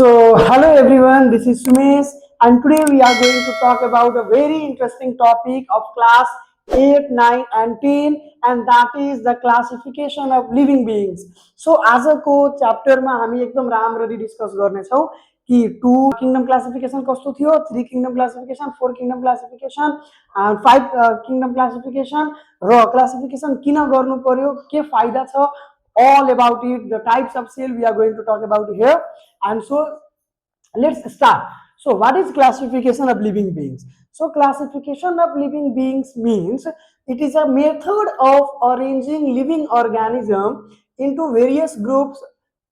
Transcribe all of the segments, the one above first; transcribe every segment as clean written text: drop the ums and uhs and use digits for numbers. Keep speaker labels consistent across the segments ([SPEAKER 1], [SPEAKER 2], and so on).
[SPEAKER 1] Hello everyone, this is Sumesh, and today we are going to talk about a very interesting topic of class 8, 9, and 10, and that is the classification of living beings. So, as a को chapter मा हामी एकदम राम्ररी discuss गर्ने छौं कि 2 kingdom classification कस्तो थियो, 3 kingdom classification, 4 kingdom classification, and 5 kingdom classification र classification किन गर्नु पर्यो, के फाइदा छ, all about it, the types of cell we are going to talk about here. And so let's start. So what is classification of living beings? So classification of living beings means it is a method of arranging living organism into various groups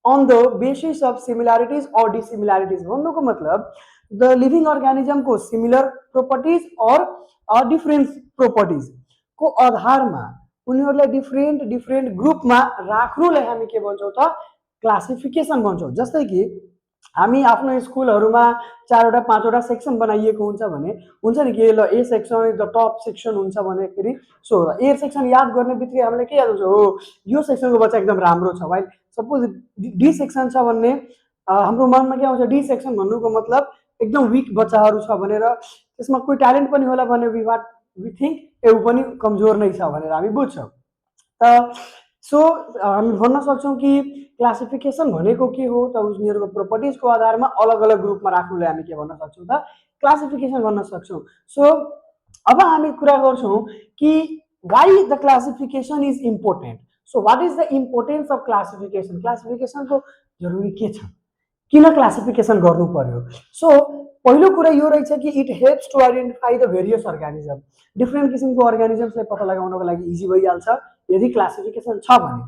[SPEAKER 1] on the basis of similarities or dissimilarities. भन्नुको मतलब the living organism को similar properties or different properties को आधारमा उनीहरुलाई different ग्रुपमा राख्नुलाई हामी के भन्छौं त क्लासिफिकेसन भन्छौं। जस्तै कि हामी आफ्नो स्कुलहरुमा 4 वटा 5 वटा सेक्सन बनाइएको हुन्छ भने हुन्छ नि के ल A section the top section हुन्छ भनेखेरि सो ए सेक्सन याद गर्ने बित्तिकै हामीले के याद हुन्छ हो यो सेक्सनको बच्चा एकदम राम्रो छ भाइ। सपोज डी सेक्सन छ भन्ने हाम्रो मनमा के आउँछ डी सेक्सन भन्नुको मतलब एकदम वीक बच्चाहरु छ भनेर त्यसमा कुनै ट्यालेन्ट पनि होला भने वी थिंक एउ पनि कमजोर नै छ भनेर हामी बुझ्छौं। त सो हामी भन्न सक्छौं कि क्लासिफिकेसन भनेको के हो त उनीहरुको प्रोपर्टिज को आधारमा अलग-अलग ग्रुपमा राख्नुलाई हामी के भन्न सक्छौं त क्लासिफिकेसन भन्न सक्छौं। सो अब हामी कुरा गर्छौं कि why the classification is important. So what is the importance of classification, क्लासिफिकेसनको जरुरी के छ, किन क्लासिफिकेसन गर्नु पर्यो। सो पहिलो कुरा यो रहेछ कि it helps to identify the various organism, different किसिमको अर्गानिजम्सलाई पत्ता लगाउनको लागि इजी भइहाल्छ यदि क्लासिफिकेसन छ भने।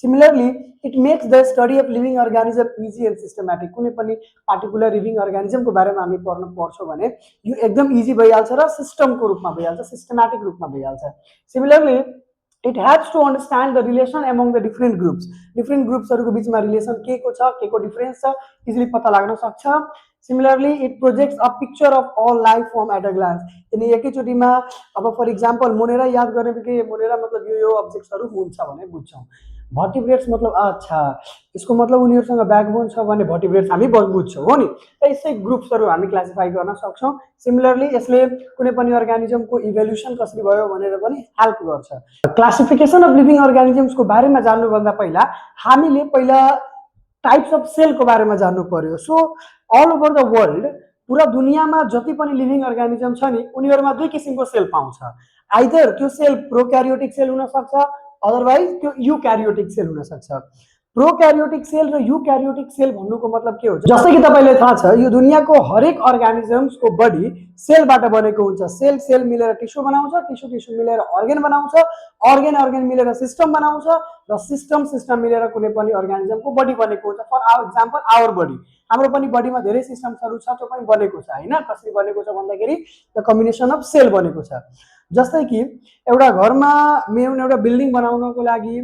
[SPEAKER 1] Similarly it makes the study of living organism easy and systematic. कुनै पनि पार्टिकुलर लिभिङ अर्गानिजमको बारेमा हामी पढ्न पर्छौं भने यो एकदम इजी भइहाल्छ र सिस्टमको रूपमा भइहाल्छ, सिस्टमेटिक रूपमा भइहाल्छ। Similarly it helps to understand the relation among the different groups हरुको बीचमा रिलेसन के को छ, के को डिफरेन्स छ, इजिली पत्ता लाग्न सक्छ। Similarly it projects a picture of all life form at a glance। यदि एकैचोटीमा अब फर एक्जाम्पल मोनेरा याद गर्ने बित्तिकै मोनेरा मतलब यो अब्जेक्ट्सहरु हुन्छ भने बुझ्छौं। भर्टिब्रेट्स मतलब अच्छा यसको मतलब उनीहरुसँग ब्याकबोन छ भने भर्टिब्रेट्स हामी बुझ्छौं हो नि। यसै ग्रुप्सहरु हामी क्लासिफाई गर्न सक्छौं। सिमिलरली यसले कुनै पनि अर्गानिजमको इभोल्युसन कसरी भयो भनेर पनि हेल्प गर्छ। क्लासिफिकेसन अफ लिभिङ अर्गानिजम्सको बारेमा जान्नु भन्दा पहिला हामीले पहिला टाइप्स अफ सेलको बारेमा जान्नु पर्यो। So all over the world पूरा दुनियामा जति पनि लिभिङ अर्गानिजम छ नि उनीहरुमा दुई किसिमको सेल पाउँछ। आइदर त्यो सेल प्रोक्यारियोटिक सेल हुन सक्छ, अदरवाइज त्यो यूक्यारियोटिक सेल हुन सक्छ। प्रोक्यारियोटिक सेल र यूक्यारियोटिक सेल भन्नुको मतलब के हो, जस्तै कि तपाईलाई थाहा छ यो दुनियाको हरेक अर्गानिजम्सको बडी सेलबाट बनेको हुन्छ। सेल मिलेर टिस्यु बनाउँछ, टिस्यु मिलेर अर्गन बनाउँछ, अर्गन मिलेर सिस्टम बनाउँछ र सिस्टम मिलेर कुनै पनि अर्गानिजमको बडी बनेको हुन्छ। फर एक्जाम्पल आवर बडी, हाम्रो पनि बडीमा धेरै सिस्टम्सहरु छ, त्यो पनि बनेको छ हैन। कसरी बनेको छ भन्दाखेरि द कम्बिनेसन अफ सेल बनेको छ। जस्तै कि एउटा घरमा एउटा बिल्डिङ बनाउनको लागि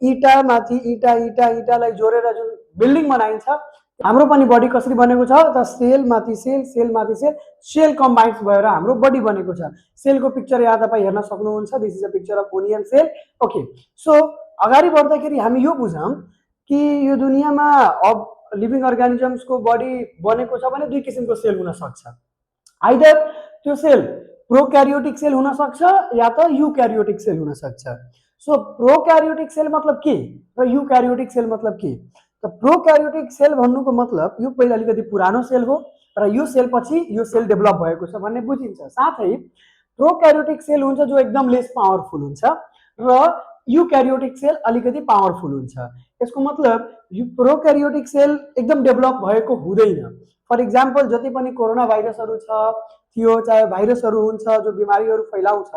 [SPEAKER 1] इटा माथि इटालाई जोडेर जुन बिल्डिङ बनाइन्छ, हाम्रो पनि बडी कसरी बनेको छ त सेल माथि सेल कम्बाइन्स भएर हाम्रो बडी बनेको छ। सेलको पिक्चर यहाँ तपाई हेर्न सक्नुहुन्छ। This is a picture of onion cell. Okay, so अगाडि बढ्दाखेरि हामी यो बुझौं कि यो दुनियामा अब लिभिङ अर्गानिजम्सको बडी बनेको छ भने दुई किसिमको सेल हुन सक्छ। आइदर त्यो सेल प्रोक्यारियोटिक सेल हुन सक्छ या त यूक्यारियोटिक सेल हुन सक्छ। सो प्रोक्यारियोटिक सेल मतलब के र यूक्यारियोटिक सेल मतलब के त प्रोक्यारियोटिक सेल भन्नुको मतलब यो पहिला अलिकति पुरानो सेल हो र यो सेल पछि यो सेल डेभलप भएको छ भन्ने बुझिन्छ। साथै प्रोक्यारियोटिक सेल हुन्छ जो एकदम लेस पावरफुल हुन्छ र यूक्यारियोटिक सेल अलिकति पावरफुल हुन्छ। यसको मतलब यो प्रोक्यारियोटिक सेल एकदम डेभलप भएको हुँदैन। फर एक्जाम्पल जति पनि कोरोना भाइरसहरु थियो, चाहे भाइरसहरु हुन्छ जो बिमारीहरु फैलाउँछ,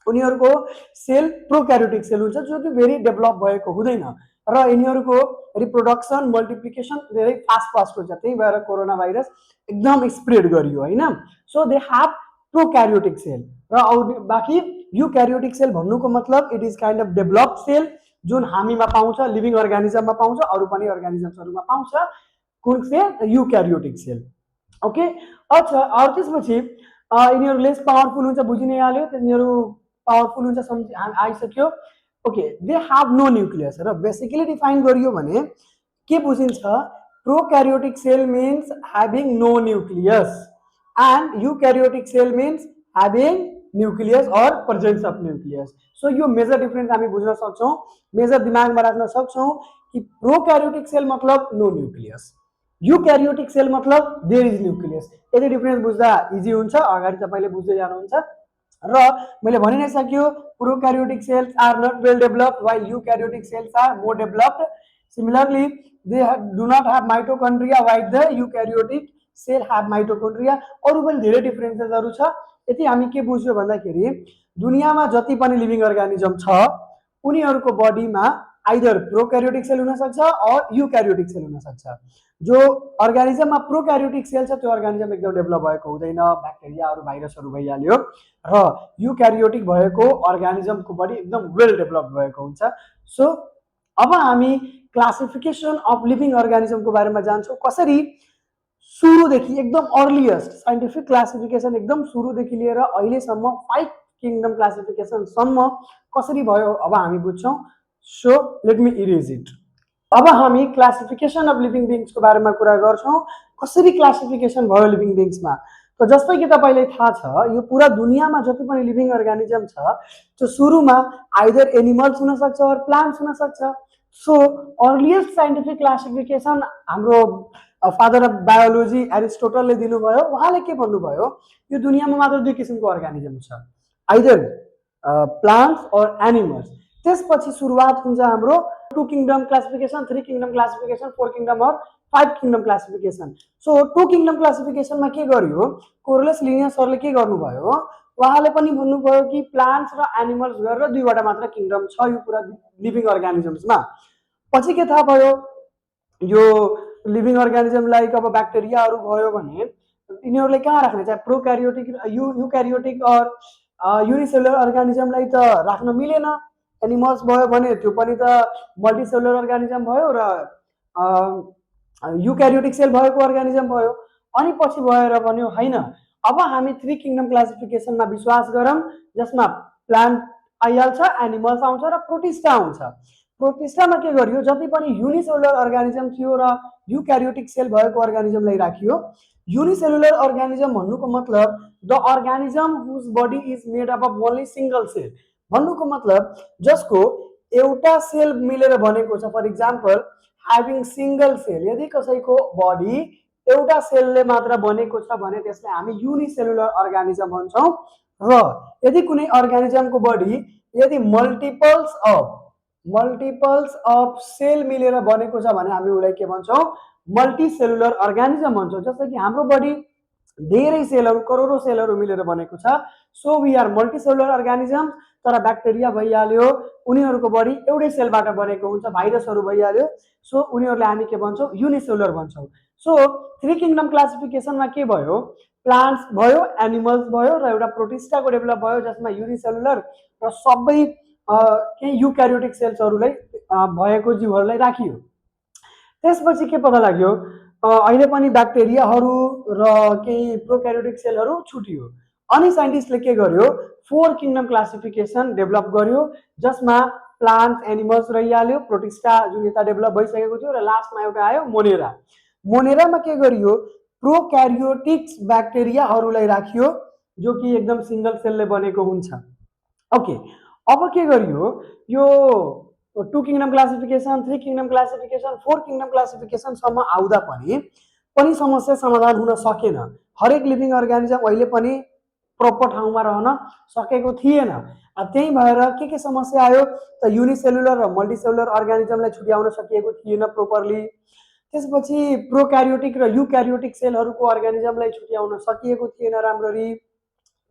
[SPEAKER 1] उनीहरुको सेल प्रोक्यारियोटिक सेल हुन्छ जो कि भेरी डेभलप भएको हुँदैन र यिनीहरुको रिप्रोडक्सन मल्टिप्लिकेसन धेरै फास्ट हुन्छ। त्यही भएर कोरोना भाइरस एकदम स्प्रेड गरियो हैन। So they have prokaryotic cell र बाकी यूक्यारियोटिक सेल भन्नुको मतलब it is kind of developed cell जुन हामीमा पाउँछ, लिभिङ अर्गानिजममा पाउँछ, अरु पनि अर्गानिजम्सहरुमा पाउँछ। कुन सेल यूक्यारियोटिक सेल। ओके, अच्छा और त्यसपछि यिनीहरु लेस पावरफुल हुन्छ, बुझि नै हाल्यो। यिनीहरु पावरफुल हुन्छ आइसक्यो। Okay, they have no nucleus र बेसिकली डिफाइन गरियो भने के बुझिन्छ Prokaryotic cell means having no nucleus and eukaryotic cell means having nucleus or presence of nucleus. So यो मेजर डिफरेंस हामी बुझ्न सक्छौं, मेजर दिमागमा राख्न सक्छौं कि प्रोकैरियोटिक सेल मतलब नो न्यूक्लियस, यूकैरियोटिक सेल मतलब देयर इज न्यूक्लियस। यदि डिफरेंस बुझ्दा इजी हुन्छ, अगाडि तपाईले बुझ्दै जानुहुन्छ। र मैले भनि नै सक्यो prokaryotic cells are not well developed while eukaryotic cells are more developed. Similarly, do not have mitochondria while the eukaryotic cell have mitochondria। अरु पनि धेरै डिफरेन्सेसहरु छ। यति हामी के बुझ्यो भन्दाखेरि दुनियामा जति पनि लिभिङ अर्गानिजम छ उनीहरुको बडीमा आइदर प्रोकैरियोटिक सेल हुन सक्छ और यूकैरियोटिक सेल हुन सक्छ। जो अर्गानिजममा प्रोकैरियोटिक सेल छ त्यो अर्गानिजम एकदम डेभलप भएको हुँदैन, ब्याक्टेरियाहरु भाइरसहरु भइहाल्यो, र यूकैरियोटिक भएको अर्गानिजमको बडी एकदम वेल डेभलप भएको हुन्छ। सो अब हामी क्लासिफिकेसन अफ लिभिङ अर्गानिजमको बारेमा जान्छौं, कसरी सुरुदेखि एकदम अर्लिएस्ट साइन्टिफिक क्लासिफिकेसन एकदम सुरुदेखि लिएर अहिलेसम्म 5 किंगडम क्लासिफिकेसन सम्म कसरी भयो अब हामी बुझ्छौं। So let me erase it. अब हामी क्लासिफिकेसन अफ लिभिङ बीइंग्स को बारेमा कुरा गर्छौं, कसरी क्लासिफिकेसन भयो लिभिङ बीइंग्समा। त जस्तै कि तपाईलाई थाहा छ यो पूरा दुनियामा जति पनि लिभिङ अर्गानिजम छ त्यो सुरुमा आइदर एनिमल्स हुन सक्छ और प्लान्ट्स हुन सक्छ। सो अर्लिएस्ट साइन्टिफिक क्लासिफिकेसन हाम्रो फादर अफ बायोलोजी एरिस्टोटलले दिनुभयो। उहाँले के भन्नुभयो, यो दुनियामा मात्र दुई किसिमको अर्गानिजम छ, आइदर प्लान्ट्स और एनिमल्स। त्यसपछि सुरुवात हुन्छ हाम्रो 2 kingdom classification, 3 kingdom classification, 4 kingdom और 5 किंगडम क्लासिफिकेसन। सो 2 किंगडम क्लासिफिकेसनमा के गर्यो, कोरलेस लिनियसहरुले के गर्नुभयो, उहाँले पनि भन्नुभयो कि प्लान्ट्स र एनिमल्स गरेर दुईवटा मात्र किंगडम छ यो पूरा लिभिङ अर्गानिजम्समा। पछि के थाहा भयो, यो लिभिङ अर्गानिजम लाइक अब ब्याक्टेरियाहरु भयो भने यिनीहरुले कहाँ राख्ने, चाहे प्रोकैरियोटिक यूकैरियोटिक और यूनिसेलुलर अर्गानिजमलाई त राख्न मिलेन। एनिमल्स भयो भने त्यो पनि त मल्टीसेलुलर अर्गानिजम भयो र यूकैरियोटिक सेल भएको अर्गानिजम भयो। अनि पछि भएर भन्यो हैन, अब हामी 3 किंगडम क्लासिफिकेसनमा विश्वास गरौं जसमा प्लान्ट आइहाल्छ, एनिमल्स आउँछ र प्रोटिस्टा आउँछ। प्रोटिस्टामा के गरियो, जति पनि यूनिसेलुलर अर्गानिजम थियो र यूकैरियोटिक सेल भएको अर्गानिजमलाई राखियो। यूनिसेलुलर अर्गानिजम भन्नुको मतलब the organism whose body is made up of only single cell. भन्नुको मतलब जसको एउटा सेल मिलेर बनेको छ। For example having single cell, यदि कसैको बडी एउटा सेलले मात्र बनेको छ भने त्यसलाई हामी यूनिसेलुलर अर्गानिजम भन्छौं। र यदि कुनै अर्गानिजमको बडी यदि मल्टिपल्स अफ सेल मिलेर बनेको छ भने हामी उलाई के भन्छौं, मल्टीसेलुलर अर्गानिजम भन्छौं। जस्तै कि हाम्रो बडी धेरै सेलहरु करोडौं सेलहरु मिलेर बनेको छ, so we are multicellular organism. तर ब्याक्टेरिया भइहाल्यो, उनीहरुको बडी एउटै सेलबाट बनेको हुन्छ, भाइरसहरु भइहाल्यो, सो उनीहरुलाई हामी के भन्छौं, यूनिसेलुलर भन्छौं। सो 3 किंगडम क्लासिफिकेसनमा के भयो, प्लान्ट्स भयो, एनिमल्स भयो र एउटा प्रोटिस्टाको डेभलप भयो जसमा यूनिसेलुलर र सबै के यूकैरियोटिक सेल्सहरुलाई भएको जीवहरुलाई राखियो। त्यसपछि के पत्ता लाग्यो, अहिले पनि ब्याक्टेरियाहरु र केही प्रोकैरियोटिक सेलहरु छुटियो। अनि साइन्टिस्टले के गर्यो, 4 किंगडम क्लासिफिकेसन डेभलप गर्यो जसमा प्लान्ट्स, एनिमल्स रहिहाल्यो, प्रोटिस्टा जुन यता डेभलप भइसकेको थियो, र लास्टमा एउटा आयो मोनेरा। मोनेरामा के गरियो, प्रोकैरियोटिक्स ब्याक्टेरियाहरुलाई राखियो जो कि एकदम सिंगल सेलले बनेको हुन्छ। ओके, अब के गरियो, यो 2 kingdom classification, 3 kingdom classification, 4 kingdom classification सम्म आउँदा पनि समस्या समाधान हुन सकेन। हरेक लिभिङ अर्गानिजम अहिले पनि प्रपर ठाउँमा रहन सकेको थिएन। त्यही भएर के समस्या आयो त, यूनिसेलुलर र मल्टीसेलुलर अर्गानिजमलाई छुट्याउन सकिएको थिएन प्रोपरली। त्यसपछि प्रोकैरियोटिक र यूकैरियोटिक सेलहरुको अर्गानिजमलाई छुट्याउन सकिएको थिएन राम्ररी।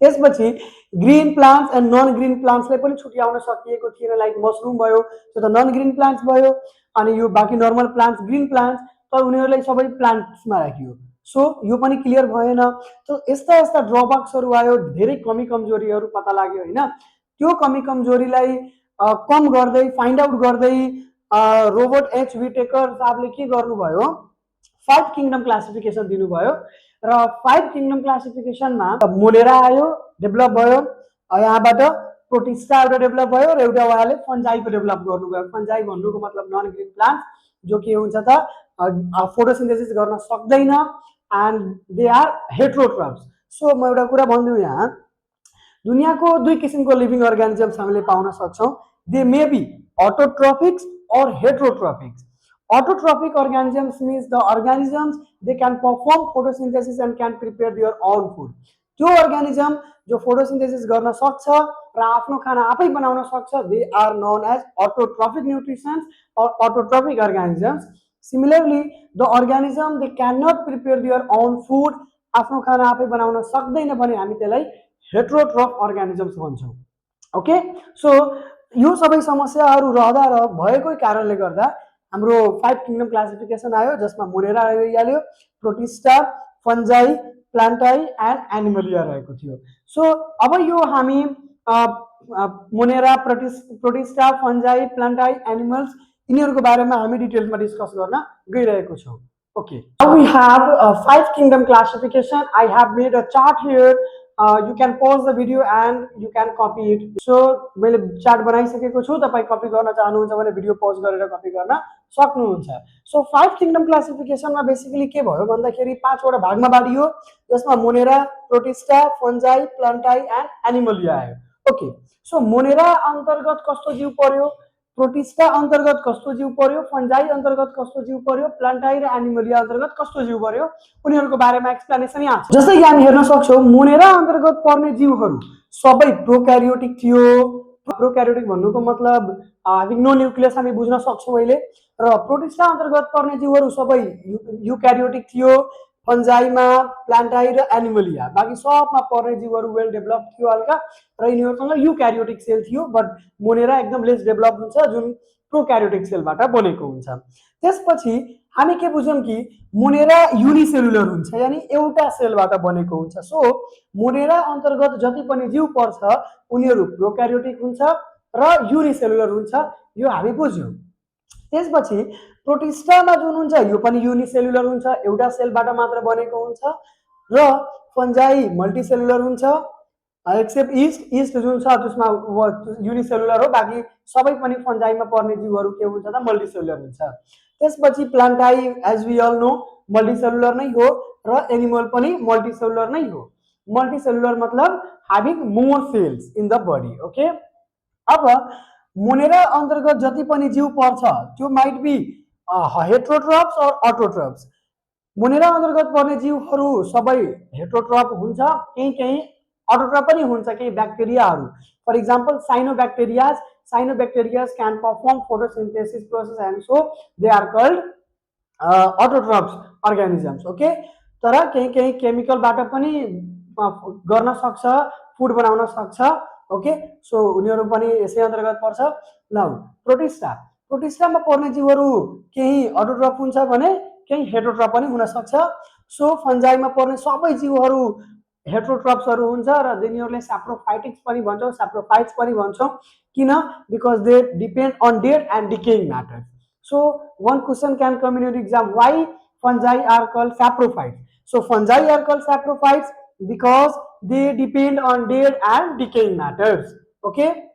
[SPEAKER 1] त्यसपछि green plants and non green प्लान्ट्सलाई पनि छुट्याउन सकिएको थिएन, लाइक मशरूम भयो त्यो त नन ग्रीन प्लान्ट्स भयो, अनि यो बाकी नर्मल प्लान्ट्स ग्रीन प्लान्ट्स, तर उनीहरुलाई सबै प्लान्ट्समा राखियो। सो यो पनि क्लियर भएन। त यस्ता ड्रबैक्सहरु आयो, धेरै कमी कमजोरीहरु पत्ता लाग्यो हैन। त्यो कमी कमजोरीलाई कम गर्दै फाइन्ड आउट गर्दै रोबर्ट एच विटेकर साहबले के गर्नुभयो, 5 किंगडम क्लासिफिकेसन दिनुभयो। र 5 किंगडम क्लासिफिकेसनमा मोनेरा आयो, डेभलप भयो, यहाँबाट प्रोटिस्टा एउटा डेभलप भयो र एउटा उहाँले फन्जाइको डेभलप गर्नुभयो। फन्जाइ भन्नुको मतलब नन ग्रीन प्लान्ट जो के हुन्छ त फोटोसिन्थेसिस गर्न सक्दैन एन्ड दे आर हेट्रोट्रफ्स। सो म एउटा कुरा भन्दिउँ यहाँ, दुनियाँको दुई किसिमको लिभिङ अर्गानिजम्स हामीले पाउन सक्छौँ। They may be autotrophics or heterotrophics. Autotrophic organisms means the organisms they can perform photosynthesis and can prepare their own food. त्यो organism जो photosynthesis गर्न सक्छ र आफ्नो खाना आफै बनाउन सक्छ, they are known as autotrophic nutrients or autotrophic organisms. Similarly, the organism they cannot prepare their own food, आफ्नो खाना आफै बनाउन सक्दैन भने हामी त्यसलाई हेट्रोट्रफ अर्गानिजम्स भन्छौँ। ओके, सो यो सबै समस्याहरू रहँदा र भएकै कारणले गर्दा हाम्रो 5 किंगडम क्लासिफिकेसन आयो, जसमा मोनेरा रहिहाल्यो, प्रोटिस्टा, फन्जाई, प्लान्टाई एन्ड एनिमलिया रहेको थियो। सो अब यो हामी मोनेरा, प्रोटिस्टा, फन्जाई, प्लान्टाई, एनिमल्स यिनीहरूको बारेमा हामी डिटेल्समा डिस्कस गर्न गइरहेको छौँ। Okay, now we have a 5 kingdom classification. I have made a chart here. You can pause the video and you can copy it. So मैले चार्ट बनाइसकेको छु, तपाई कपी गर्न चाहनुहुन्छ भने भिडियो पज गरेर कपी गर्न सक्नुहुन्छ। सो 5 किंगडम क्लासिफिकेसनमा बेसिकली के भयो भन्दाखेरि 5 वटा भागमा बाँडियो, जसमा मोनेरा, प्रोटिस्टा, फन्जाई, प्लान्टाई एन्ड एनिमलिया आयो। ओके, सो मोनेरा अन्तर्गत कस्तो जीव पर्यो, प्रोटिस्टा अन्तर्गत कस्तो जीव पर्यो, फन्जाई अन्तर्गत कस्तो जीव पर्यो, प्लान्टाई र एनिमलिया अन्तर्गत कस्तो जीव पर्यो, उनीहरूको बारेमा एक्सप्लेनेसन यहाँ छ। जस्तै कि हामी हेर्न सक्छौँ, मोनेरा अन्तर्गत पर्ने जीवहरू सबै प्रोक्यारियोटिक थियो। प्रोक्यारियोटिक भन्नुको मतलब हैविङ नो न्यूक्लियस हामी बुझ्न सक्छौँ अहिले। र प्रोटिस्टा अन्तर्गत पर्ने जीवहरू सबै युक्यारियोटिक थियो। फन्जाईमा, प्लान्टाई र एनिमलिया बाँकी सबमा पर्ने जीवहरू वेल डेभलप थियो हल्का, र यिनीहरूसँग युक्यारियोटिक सेल थियो। बट मोनेरा एकदम लेस डेभलप हुन्छ, जुन प्रोक्यारियोटिक सेलबाट बनेको हुन्छ। त्यसपछि हामी के बुझौँ कि मोनेरा युनिसेलुलर हुन्छ, यानी एउटा सेलबाट बनेको हुन्छ। सो मोनेरा अन्तर्गत जति पनि जीव पर्छ उनीहरू प्रोक्यारियोटिक हुन्छ र युनिसेलुलर हुन्छ, यो हामी बुझ्यौँ। त्यसपछि प्रोटिस्टामा जुन हुन्छ यो पनि युनिसेलुलर हुन्छ, एउटा सेलबाट मात्र बनेको हुन्छ। र फन्जाई मल्टिसेलुलर हुन्छ, एक्सेप्ट इस्ट जुन छ त्यसमा युनिसेलुलर हो, बाँकी सबै पनि फन्जाईमा पर्ने जीवहरू के हुन्छ त मल्टिसेलुलर हुन्छ। त्यसपछि प्लान्टाई एज वी अल नो मल्टिसेलुलर नै हो र एनिमल पनि मल्टिसेलुलर नै हो। मल्टिसेलुलर मतलब having more cells in the body. Okay, अब मोनेरा अन्तर्गत जति पनि जीव पर्छ त्यो माइट बी हेट्रोट्रफ्स और अटोट्रफ्स। मोनेरा अन्तर्गत पर्ने जीवहरू सबै हेट्रोट्रफ हुन्छ, केही अटोट्रफ पनि हुन्छ, केही ब्याक्टेरियाहरू। For example cyanobacterias can perform photosynthesis process and so they are called autotrophs organisms. Okay, तर केही केमिकलबाट पनि गर्न सक्छ, फुड बनाउन सक्छ। ओके, सो उनीहरू पनि यसै अन्तर्गत पर्छ। नाउ प्रोटिस्टामा पर्ने जीवहरू केही अटोट्रफ हुन्छ भने केही हेट्रोट्रफ पनि हुन सक्छ। सो फन्जाईमा पर्ने सबै जीवहरू हेट्रोट्रफ्सहरू हुन्छ र यिनीहरूले सैप्रोफाइटिक्स पनि भन्छौँ, सैप्रोफाइट्स पनि भन्छौँ। किन? Because they depend on dead and decaying matter. So one question can come in your exam, why fungi are called saprophytes? So fungi are called saprophytes because they depend on dead and decaying matters. Okay,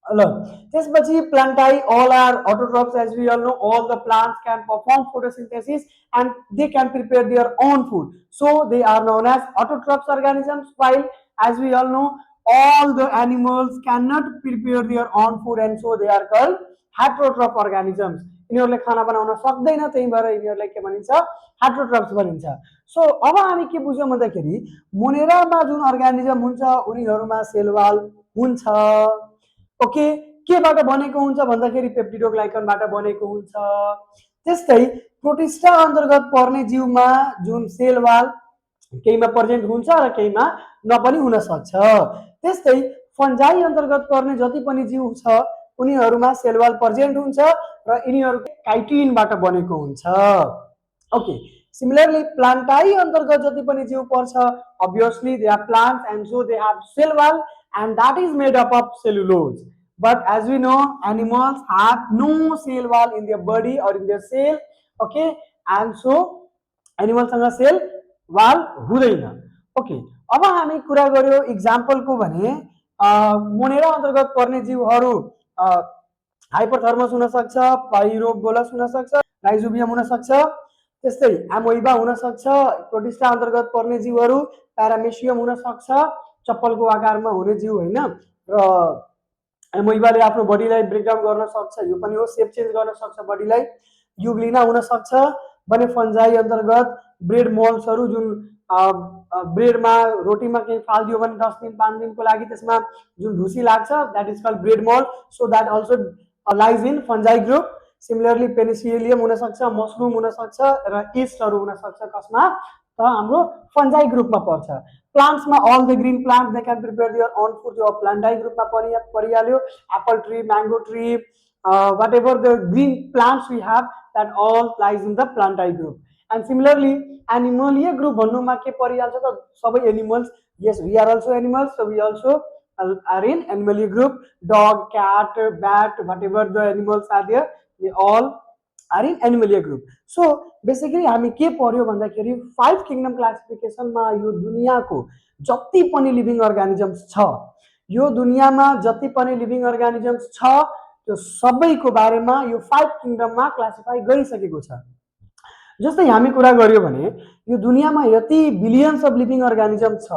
[SPEAKER 1] त्यसपछि प्लान्टाई all are autotrophs, as we all know. All the plants can perform photosynthesis and they can prepare their own food, so they are known as autotrophs organisms. While as we all know, all the animals cannot prepare their own food and so they are called heterotroph organisms. यिनीहरूले खाना बनाउन सक्दैन, त्यही भएर यिनीहरूलाई के भनिन्छ, हेट्रोट्रफ्स भनिन्छ। सो अब हामी के बुझ्यौँ भन्दाखेरि मोनेरामा जुन अर्गानिजम हुन्छ उनीहरूमा सेलवाल हुन्छ। ओके, केबाट बनेको हुन्छ भन्दाखेरि पेप्टिडोग्लाइकनबाट बनेको हुन्छ। त्यस्तै प्रोटिस्टा अन्तर्गत पर्ने जीवमा जुन सेलवाल केहीमा प्रेजेन्ट हुन्छ र केहीमा नपनि हुन सक्छ। त्यस्तै फन्जाई अन्तर्गत पर्ने जति पनि जीव छ उनीहरूमा सेलवाल प्रेजेन्ट हुन्छ र यिनीहरू काइटिनबाट बनेको हुन्छ। ओके, सिमिलरली प्लान्टाई अन्तर्गत जति पनि जीव पर्छ obviously they are plants and so they have cell wall and that is made up of cellulose. But as we know, animals have no cell wall in their body or in their cell. Okay, and so animals सँग cell wall हुँदैन। Okay, अब हामी कुरा गर्यो example को भने Monera अन्तर्गत पर्ने जीवहरू हाइपरथर्मस हुन सक्छ, पाइरोबोलस हुन सक्छ, राइजोबियम हुन सक्छ। त्यस्तै एमोइबा हुन सक्छ, प्रोटिस्टा अन्तर्गत पर्ने जीवहरू, प्यारामेसियम हुन सक्छ, चप्पलको आकारमा हुने जीव होइन, र एमोइबाले आफ्नो बडीलाई ब्रेकडाउन गर्न सक्छ, यो पनि हो, सेप चेन्ज गर्न सक्छ बडीलाई। युग्लिना हुन सक्छ भने फन्जाई अन्तर्गत ब्रेड मोल्ड्सहरू, जुन ब्रेडमा रोटीमा केही फालिदियो भने 10 दिन 5 दिनको लागि त्यसमा जुन ढुसी लाग्छ, that is called bread mould, so that also lies in fungi group. Similarly penicillium हुन सक्छ, मसरुम हुन सक्छ र इस्टहरू हुन सक्छ, कसमा त हाम्रो फन्जाई ग्रुपमा पर्छ। प्लान्ट्समा all the green plant they can prepare their own food, त्यो प्लान्टाई ग्रुपमा परिहाल्यो। Apple tree, mango tree, whatever the green plants we have, that all lies in the plantae group. And similarly animalia group भन्नुमा के परिहाल्छ त, सबै animals, yes we are also animals, so we also are in animal group. Dog, cat, bat, whatever the animals are there, they all are in animal group. So basically हामी के पर्यो भन्दाखेरि 5 kingdom क्लासिफिकेसनमा यो दुनियाँको जति पनि लिभिङ अर्गानिजम्स छ, यो दुनियाँमा जति पनि लिभिङ अर्गानिजम्स छ त्यो सबैको बारेमा यो 5 किङडममा क्लासिफाई गरिसकेको छ। जस्तै हामी कुरा गर्यो भने यो दुनियाँमा यति बिलियन्स अफ लिभिङ अर्गानिजम्स छ,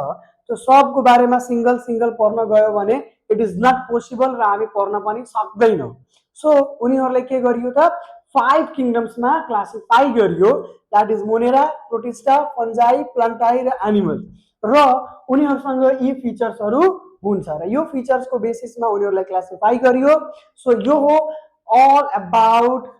[SPEAKER 1] त्यो सबको बारेमा सिंगल सिंगल पढ्न गयो भने इट इज नट पोसिबल, र हामी पढ्न पनि सक्दैनौँ। सो उनीहरूलाई के गरियो त 5 किङडम्समा क्लासिफाई गरियो, द्याट इज मोनेरा, प्रोटिस्टा, फन्जाई, प्लान्टाई र एनिमल, र उनीहरूसँग यी फिचर्सहरू हुन्छ र यो फिचर्सको बेसिसमा उनीहरूलाई क्लासिफाई गरियो। सो यो हो all about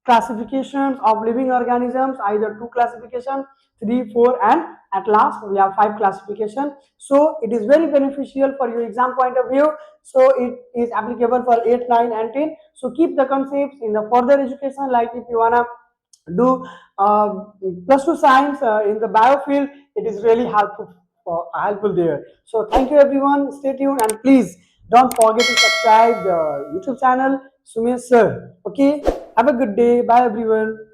[SPEAKER 1] classifications of living organisms, either 2 classification, 3, 4 and at last we have 5 classification. So it is very beneficial for your exam point of view, so it is applicable for 8, 9 and 10. So keep the concepts in the further education, like if you wanna do plus 2 science in the biofield, it is really helpful there. So thank you everyone, stay tuned and please don't forget to subscribe the YouTube channel Sumesh Sir. Okay, have a good day. Bye everyone.